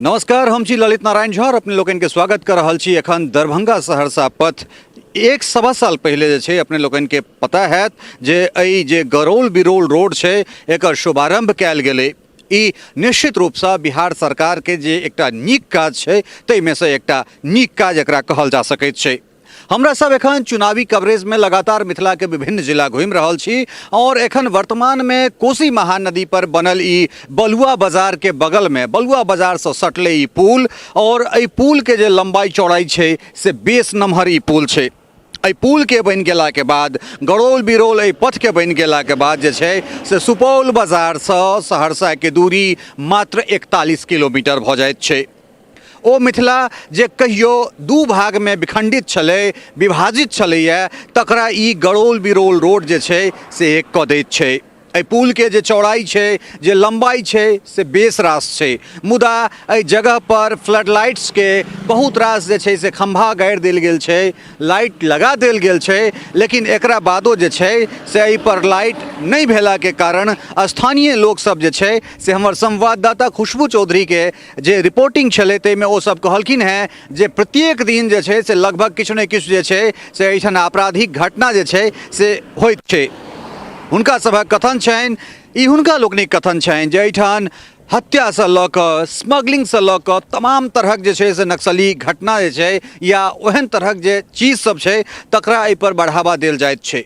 नमस्कार, हम छी ललित नारायण झा और अपने लोकनि के स्वागत कर रहल छी। एखन दरभंगा सहरसा पथ 1.25 साल पहिले जे छै अपने लोकनि के पता हैत जे एहि जे गरौल बिरौल रोड छै एकर शुभारंभ कयल गेलै। ई निश्चित रूपसँ बिहार सरकार के जे एकटा नीक काज छै ताहिमे से एकटा नीक काज एकरा कहल जा सकैत छै। हमरा सब एखन चुनावी कवरेज में लगातार मिथिला के विभिन्न जिला घूमि रहल छी और एखन वर्तमान में कोसी महानदी पर बनल ई बलुआ बाजार के बगल में बलुआ बाजार से सटले ई पुल और एहि पुल के जे लंबाई चौड़ाई छै से बेस नमहर ई पुल छै। एहि पुल के बनि गेला के बाद गरौल बिरौल एहि पथ के बनि गेला के बाद जे छै से सुपौल बाजार से सहरसा के दूरी मात्र 41 किलोमीटर भऽ जाइत छै। ओ मिथिला जे कहियो दू भागमे विखण्डित छलै, विभाजित छलैए, तकरा ई गरौल बिरौल रोड जे छै से एक कऽ दैत छै। एहि पुलके जे चौड़ाइ छै, जे लम्बाइ छै से बेस रास छै, मुदा एहि जगहपर फ्लड लाइट्सके बहुत रास जे छै से खम्भा गाड़ि देल गेल छै, लाइट लगा देल गेल छै, लेकिन एकरा बादो जे छै से एहिपर लाइट नहि भेलाके कारण स्थानीय लोकसब जे छै से हमर संवाददाता खुशबू चौधरीके जे रिपोर्टिंग छलै ताहिमे ओ सब कहलखिन हेँ जे प्रत्येक दिन जे छै से लगभग किछु ने किछु जे छै से एहिठाम आपराधिक घटना जे छै से होइत छै। हुनका सभक कथन छनि, ई हुनका लोकनिक कथन छनि जे एहिठाम हत्यासँ लऽ कऽ स्मगलिंगसँ लऽ कऽ तमाम तरहक जे छै से नक्सली घटना जे छै या ओहन तरहक जे चीज सब छै तकरा एहिपर बढ़ावा देल जाइत छै।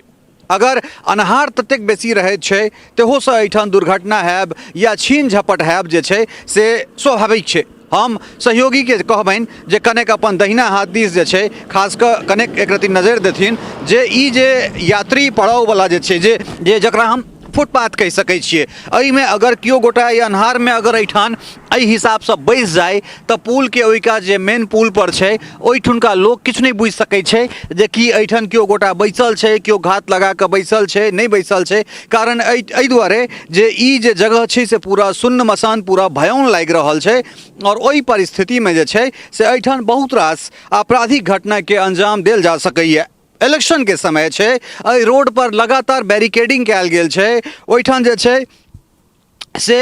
अगर अन्हार ततेक बेसी रहैत छै तहोसँ एहिठाम दुर्घटना हैब या छीन झपट हैब जे छै से स्वाभाविक छै। हम सहयोगीके कहबनि जे कनेक अपन दहिना हाथ दिस जे छै खास कऽ कनेक एक रत्ती नजरि देथिन जे ई जे यात्री पड़ाववला जे छै जे जे जकरा हम फुटपाथ कहि सकै छियै, एहिमे अगर केओ गोटा एहि अन्हारमे अगर एहिठाम एहि हिसाबसँ बैस जाय तऽ पुलके ओहि कात जे मेन पुल पर छै ओहिठुनका लोक किछु नहि बुझि सकै छै जे कि एहिठाम केओ गोटा बैसल छै, केओ घात लगा कऽ बैसल छै, नहि बैसल छै। कारण एहि दुआरे जे ई जे जगह छै से पूरा सुन्न मसान पूरा भयाउन लागि रहल छै आओर ओहि परिस्थितिमे जे छै से एहिठाम बहुत रास आपराधिक घटनाके अंजाम देल जा सकैए। इलेक्शन के समय छै, एहि रोड पर लगातार बैरिकेडिंग कयल गेल छै, ओहिठाम जे छै से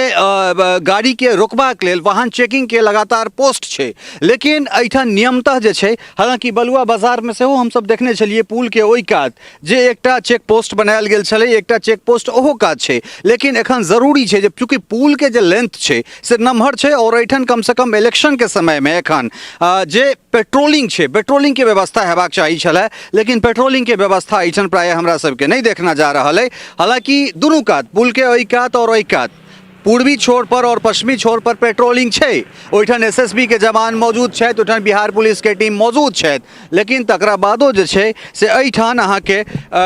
गाड़ीके रोकबाक लेल वाहन चेकिंगके लगातार पोस्ट छै, लेकिन एहिठाम नियमतः जे छै, हालाँकि बलुआ बाजारमे सेहो हमसब देखने छलियै पुलके ओहि कात जे एकटा चेक पोस्ट बनायल गेल छलै, एकटा चेक पोस्ट ओहो कात छै, लेकिन एखन जरूरी छै जे चूँकि पुलके जे लेंथ छै से नमहर छै आओर एहिठाम कमसँ कम इलेक्शनके समयमे एखन जे पेट्रोलिंग छै पेट्रोलिंगके व्यवस्था हेबाक चाही छलै, लेकिन पेट्रोलिंगके व्यवस्था एहिठाम प्रायः हमरा सबके नहि देखना जा रहल अइ। हालाँकि दुनू कात पुलके एहि कात आओर एहि कात पूर्वी छोर पर और पश्चिमी छोर पर पेट्रोलिंग छै, ओहिठाम एस एस बी के जवान मौजूद छथि, ओहिठाम बिहार पुलिस के टीम मौजूद छथि, लेकिन तकरा बादो जे छै से एहिठाम अहाँके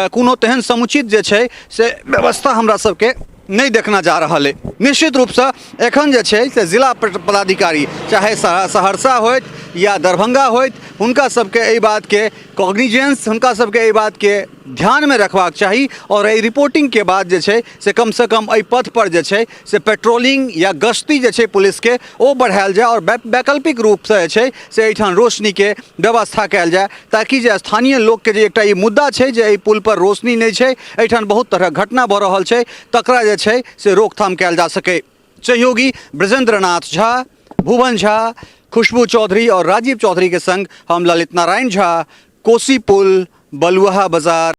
कोनो तेहन समुचित जे छै से व्यवस्था हमरा सबके नहि देखना जा रहल अइ। निश्चित रूपसँ एखन जे छै से जिला पदाधिकारी चाहे सहरसा होथि या दरभंगा होथि, हुनका सबके एहि बातके कॉग्निजेंस, हुनका सबके एहि बातके ध्यानमे रखबाक चाही आओर एहि रिपोर्टिंगके बाद जे छै से कमसँ कम एहि पथपर जे छै से पेट्रोलिंग या गश्ती जे छै पुलिसके ओ बढ़ायल जाय आओर वैकल्पिक रूपसँ जे छै से एहिठाम रोशनीके व्यवस्था कयल जाय, ताकि जे स्थानीय लोकके जे एकटा ई मुद्दा छै जे एहि पुलपर रोशनी नहि छै, एहिठाम बहुत तरहक घटना भऽ रहल छै, तकरा जे छै से रोकथाम कयल जा सकै। सहयोगी ब्रजेंद्र नाथ झा, भुवन झा, खुशबू चौधरी और राजीव चौधरी के संग हम ललित नारायण झा, कोसी पुल, बलुआहा बाजार।